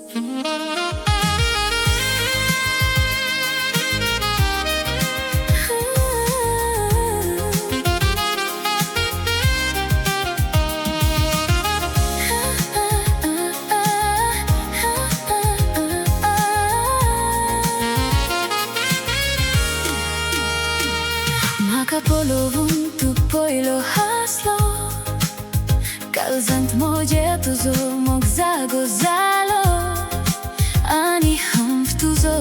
म्हाका पळोवन तूं पयलो हांसलो, काळजांत म्हज्या तुजो मोग जागो जालो आनी हांव तुजो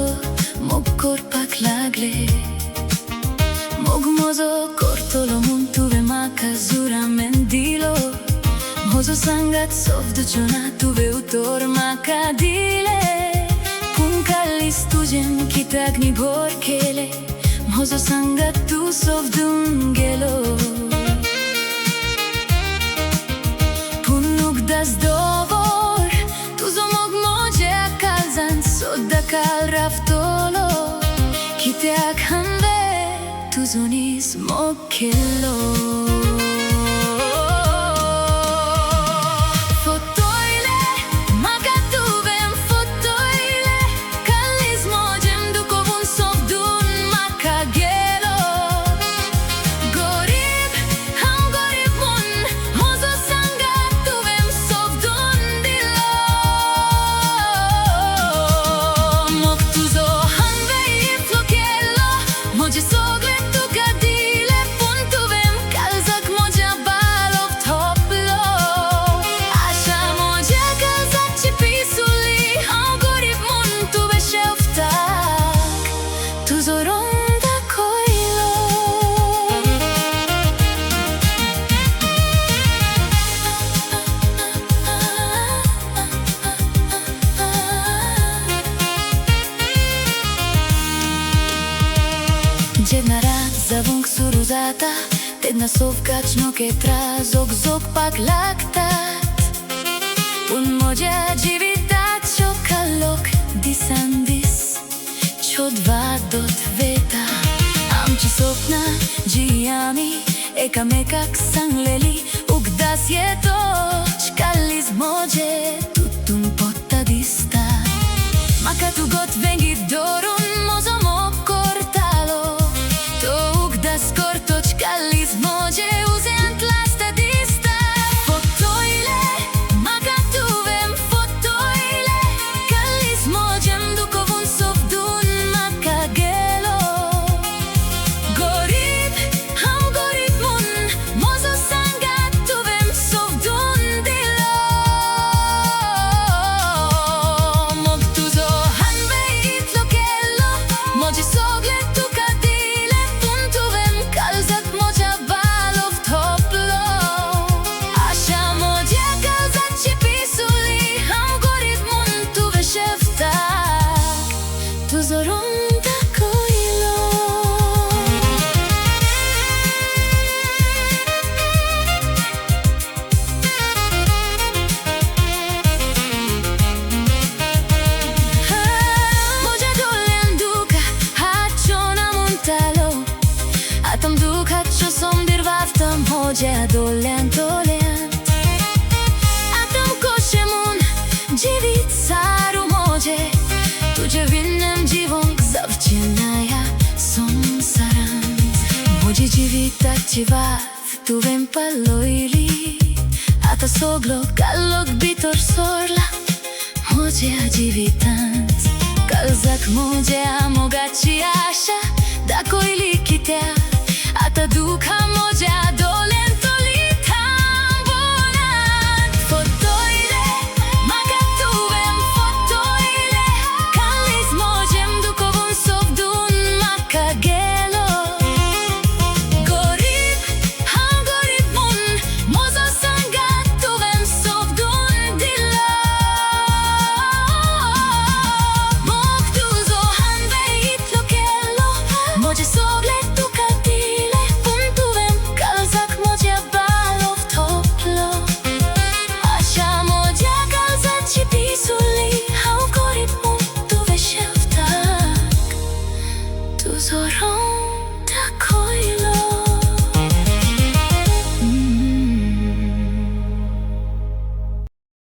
मोग करपाक लागले। मोग म्हजो करतलो म्हूण तुवें म्हाका जुरामेंत दिलो, म्हजो सांगात सोबदचो ना तुवें उतर म्हाका दिले। पूण काळीज तुजें कित्याक निबर केलें, म्हजो सांगात तूं सोबदून गेलो। पूण उगदास दवर तुजो मोग म्हज्या काळजांत सदांकाळ रावतलो, कित्याक हांवें तुजो नीज मोग केलो। जेन्ना रात जावंक सुरू जाता तेन्ना सोफगाच नखेत्रां झोगझोगपाक लागतात, पूण म्हज्या जिविताचो काळोख दिसान दीस छोद वाडत वता। आमची सपनां जी आमी एकामेकाक सांगलेली उगदास येतोच काळीज म्हजें तुटून पडटा दिसता। म्हाका तूं गत वेंगीत धरून म्हजो मोग करतालो, तो उगदास करतोच काळीज म्हजें उज्यांत लासता दिसता। फटयलें म्हाका तुवें फटयलें, काळीज म्हजें दुखोवन सोबदून म्हाका गेलो। गरीब हांव गरीब म्हूण म्हजो सांगात तुवें सोबदून दिलो, मोग तुजो हांवें इतलो केलो, म्हजें सगळें तुका दिलें, पूण तुवें काळजाक म्हज्या बालोव थोपलो। आशा म्हज्या काळजाची पिसुली, हांव गरीब म्हूण तुवें शेवटाक तुजो रंग दाखयलो। म्हज्या दोळ्यान दुकां हाडचो ना म्हणटालो, आतां दुखाचो सोमदीर व्हांवता म्हज्या दोळ्यां दोळ्यांत। आतां कशें म्हूण जिवीत सारू म्हजें, तुजे विणें जिवंक जावचें ना ह्या संवसारांत। म्हजी जिविताची वात तुवें पालयली, आतां सगलो काळोख भितर सरला म्हज्या जिवितांत। काळजाक म्हज्या मोगाची आशा दाखयली कित्याक, आतां दुखां म्हज्या दोळ्यांत।